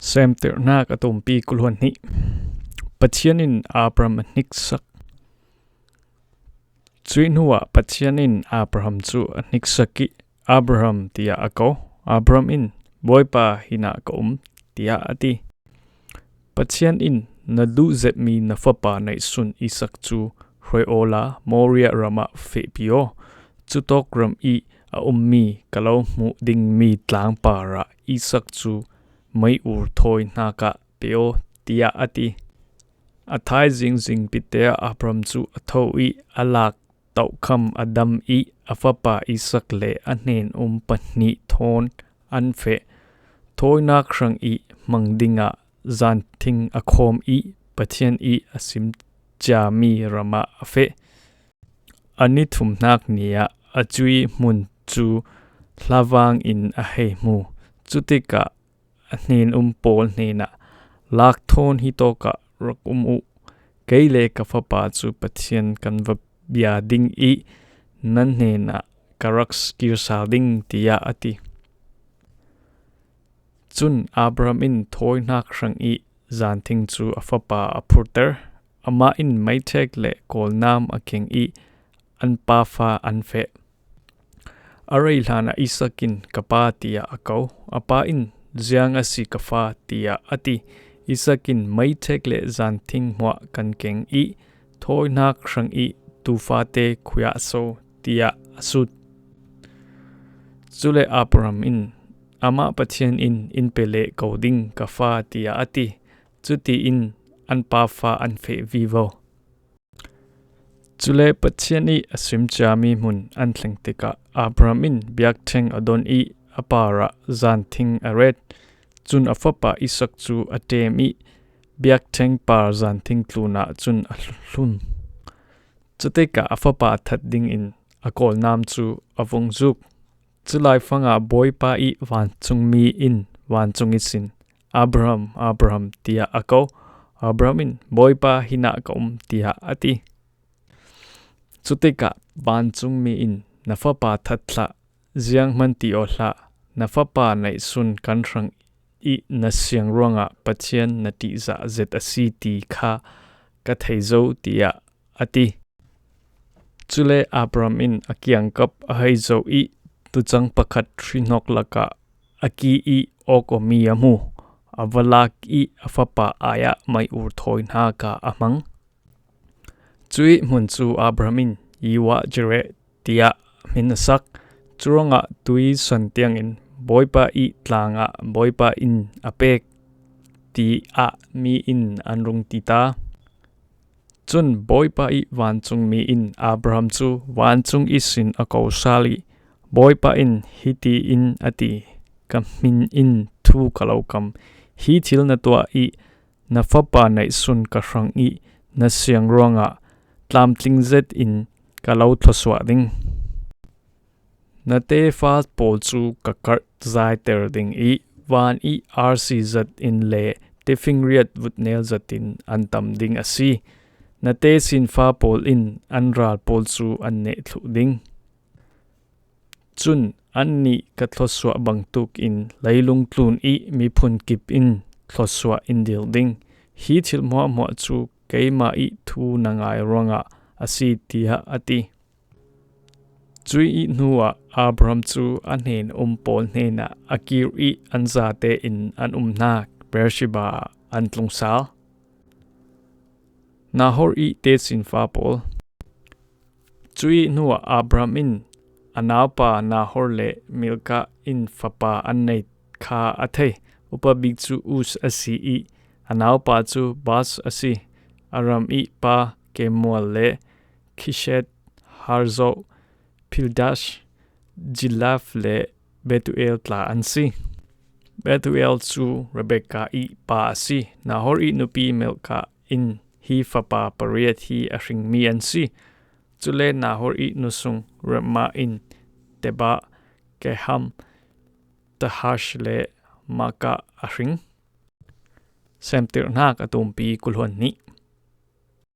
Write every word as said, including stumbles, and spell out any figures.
Semtirhnak a tumpi kul hluan hnih. Pathian in Abraham a hniksak. Cuih hnuah Pathian in Abraham cu a hniksak ih, "Abraham," tiah a ko. Abraham in, "Bawipa, hinah ka um," tiah a ti. Pathian in, "Na duh zetmi na fapa neihsun Isak cu hruai awla Moriah ram ah fehpi aw. Cutawk ram ih a ummi ka lo hmuh dingmi tlang parah Isak cu mei ur thawi hnakah pe aw," tiah a ti. A thaizing zing pite ah Abraham cu a tho ih a lak tokham a dam ih a fapa Isak le a hnen-um pahnih thawn an feh. Thawinak hrang ih hmang dingah zanthing a khawm ih Pathian ih a sim ciami ram ah a feh. A ni thumhnak ni ah a cuih hmun cu hlavang in a hei hmu. Cutikah a hnen-um pawl hnenah, "Lak thawn hi tawkah rak um uh. Kei le ka fapa cu Pathian kan va bia ding ih nan hnenah ka rak kir sal ding," tiah a ti. Cun Abraham in thawinak hrang ih zanthing cu a fapa a phurter. Amah in meithek le kawlnam a keng ih an pa fa an feh. A rei hlanah Isak in, "Ka pa," tiah a ko. A pa in, "Ziang a si ka fa?" tiah a ti. Isak in, "Meithek le zanthing hmuah kan keng ih thawinak hrang ih tu fate khuiah so," tiah a sut. Cule Abraham in, "Amah Pathian in in pe leh ko ding ka fa," tiah a ti. Cutiin an pa fa an feh vivo. Cule Pathian ih a sim ciami hmun an thleng tikah Abraham in biakṭheng a don ih a parah zanthing a ret. Cun a fapa Isak cu a ṭem ih biakṭheng par zanthing tlunah cun a hlum. Cutikah a fapa that dingin a kawlnam cu a vung zuk. Culaifangah Bawipa ih vancungmi in vancung ihsin, "Abraham, Abraham," tiah a ko. Abraham in, "Bawipa, hinah ka um," tiah a ti. Cutikah vancungmi in, "Na fapa that hlah, zianghman ti aw hlah, na fapa neihsun kan hrang ih na siang ruangah Pathian na ṭihzah zet a si ti kha ka thei zo," tiah a ti. Cule Abraham in a kiangkap a hei zoh ih tucang pakhat hrihnok lakah a ki ih awk awmi a hmu. A va lak ih a fapa ai-ah mei ur thawi hnakah a hmang. Cuih hmun cu Abraham in Yihwah Jireh tiah hmin a sak. Curuangah tui san tiangin Bawipa ih tlangah Bawipa in a pek, tiah mi in an rung ti ta. Cun Bawipa ih vancungmi in Abraham cu vancung ihsin a ko sal ih, Bawipa in hiti in a ti, "Ka hmin in thu ka lo kam. Hi thil na tuah ih na fapa neihsun ka hrang ih na siang ruangah tlamtling zet in ka lo thluasuah ding. Na tefa pawl cu ka karh zaiter ding ih van ih arsi zat in le tifingriat vutnel zat in an tam ding a si. Na tesinfa pawl in an ral pawl cu an neh thluh ding. Cun annih ka thluasuah bangtuk in leilung tlun ih miphun kip in thluasuah in dil ding. Hi thil hmuahhmuah cu keimah ih thu na ngai ruangah a si," tiah a ti. Cuih hnuah Abraham cu a hnen-um pawl hnenah a kir ih an zate in an um hna, Beersheba ah an tlung sal. Nahor ih tesinfa pawl. Cuih hnuah Abraham in a naupa Nahor le Milkah in fapa an nei kha a thei. Upa bik cu Uz a si ih a naupa cu Buz a si. A ram ih pa Kemuel le Kishet, Harzoh, Pildash, Jilaf le Bethuel tla an si. Bethuel cu Rebekah ih pa a si. Nahor ih nupi Milkah in hi fapa pariat hi a hringmi an si. Cule Nahor ih nusung Reumah in Tebah, Gaham, Tahash le Maakah a hring. Semtirhnak a tumpi kul hluan hnih.